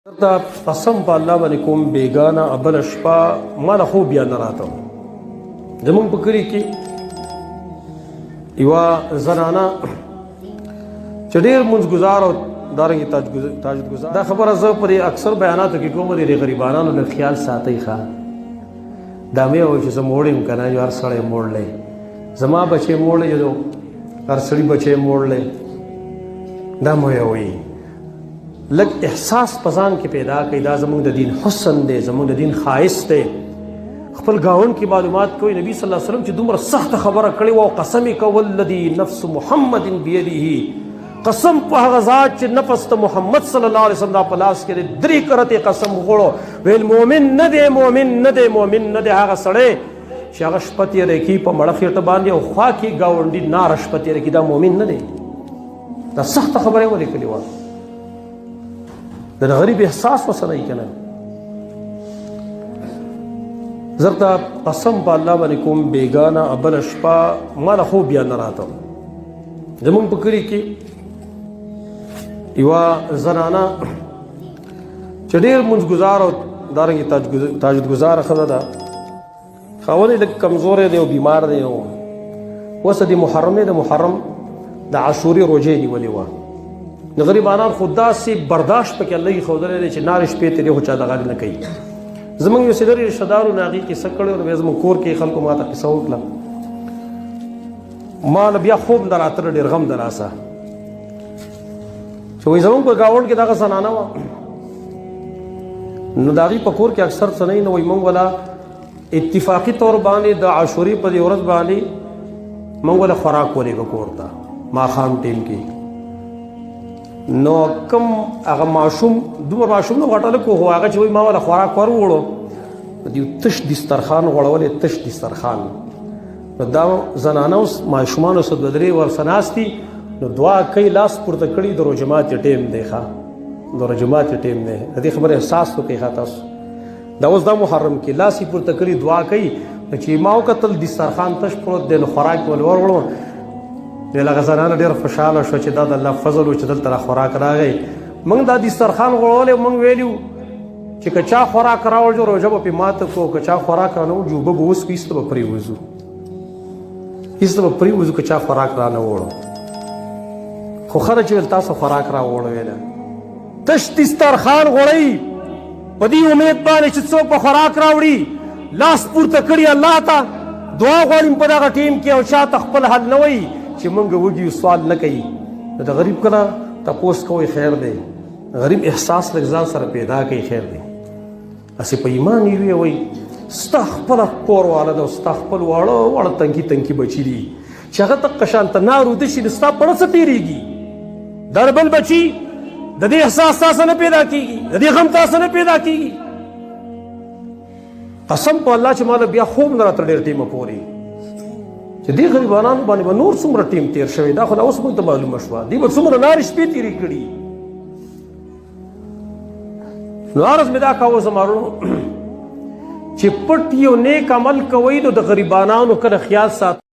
دا قسم په الله باندې کوم بیگانه ابل شپه مال خو بیا نه راته. زمونږ په کلي کې یوه زنانه چې ډېر مونځ ګزار او دارنګې تاجد ګزار، دا خبره زه په دې اکثر بیاناتو کې کوم، د غریبانانو له خیال ساتئ. ښه دا مې وایي چې زه موړ یم که نه، یو هر سړی موړ دی، زما بچی موړ دی، هر سړي بچی موړ دی. دا مو وایي لږ احساس په ځان کې پیدا کړئ. دا زموږ د دین حسن دی، زموږ د دین ښایست دی. خپل ګاونډ کې معلومات کوي. نبی صلی الله علیه وسلم چې دومره سخت خبره کړې وه او قسم یې کول، الذي نفس محمد بیده، قسم په هغه ذات چې نفس ته محمد صلی الله علیه وسلم دا په لاس کې دی، درې کرتې قسم وخوړو، ویل مؤمن نه دی، مؤمن نه دی، مؤمن نه دی هغه سړی چې هغه شپه تېره کړي په مړه خېټه باندې او خوا کې ګاونډي ناره شپه تېره کړي، دا مؤمن نه دی. دا سخته خبره یې ولې کړې وه؟ د غریب احساس وسره یې که نه. زه درته قسم په الله باندې کوم، بېګانه بله شپه ما له خوب بیا نه راته. زمونږ په کلي کې یوه زنانه چې ډېر مونځ ګزار او دارنګې تاجد ګزاره ښځه ده، خاوند یې لږ کمزوری دی او بیمار دی، او اوس د محرم د محرم د عاشوري روژه یې نیولې وه. د غریبانان خو داسې برداشت پکې الله یې ښودلی دی چې نارې شپې تېرې، خو چا دغه نه کوي. زمونږ یو سیدري رشته دارو نه هغې قصه کړې وه، نو بیا زمونږ کور کې خلکو ما ته قصه وکړه. ما له بیا خوب نه راتله، ډېر غم د لاسه چې وایي زمونږ په ګاونډ کې دغه زنانه وه، نو د هغې په کور کې اکثر څه نه، نو وایي مونږ ولا اتفاقي طور باندې د عاشوري په دې ورځ باندې مونږ ولا خوراک ولېږه کور ته ماښام ټیم کې. نو کم هغه ماشوم، دومره ماشوم نه غټه لکو، خو هغه چې وایي ما ولا خوراک ور وړو، دیو تش دسترخوان غوړولی، تش دسترخوان. نو دا زنانه اوس ماشومانو سره دوه درې ورسره ناست دي، نو دعا کوي، لاس پورته کړي، د روژه ماتي ټیم دی، ښه د روژه ماتي ټیم دی. د دې خبرې احساس وکړئ ښه تاسو. دا اوس دا محرم کې لاس یې پورته کړي، دعا کوي. نو چې ما وکتل دسترخوان تش پروت دی، نو خوراک ول وروړو. ویل هغه زنانه ډېره خوشحاله شوه چې دا د الله فضل و چې دلته را خوراک راغی. موږ دا دسترخوان غوړولی، موږ ویلي چې که چا خوراک راوړ، روژه به پرې ماته کړو، که چا خوراک رانه وړو، اوبه به وڅښو، ایسته به پرېوځو، ایسته به پرېوځو که چا خوراک رانه وړو. خو ښه ده چې ویل تاسو خوراک راوړو. ویله تش دسترخوان غوړئ په دې امید باندې چې څوک به خوراک راوړي، لاس پورته کړي الله ته دعا غواړم په دغه ټیم کې، او چا ته خپل حل نه وایي چې موږ وږي یو، سوال نه کوي. نو د غریب کله تپوس کوئ، خیر دی. غریب احساس لږ ځان سره پیدا کوي، خیر دی. هسې په ایمان یې وی وایي ستا خپله کور واله ده او ستا خپل واړه واړه تنکي تنکي بچي دي چې هغه دقه شان ته نار وده شي، نو ستا پړه څه تېرېږي؟ دا د بل بچي د دې احساس تاسو نه پیدا کېږي، د دې غم تاسو نه پیدا کېږي. قسم په الله چې ماله بیا خوب نه راته ډېر ټیمه پورې چې دې غریبانانو باندې به نور څومره ټیم تېر شوی، دا خو لا اوس موږ ته معلومه شوه، دوی به څومره نارې شپې تېرې کړي. نو عرض مې دا کاوه زما وروڼو چې پټ یو نیک عمل کوئ، نو د غریبانانو کله خیال ساتئ.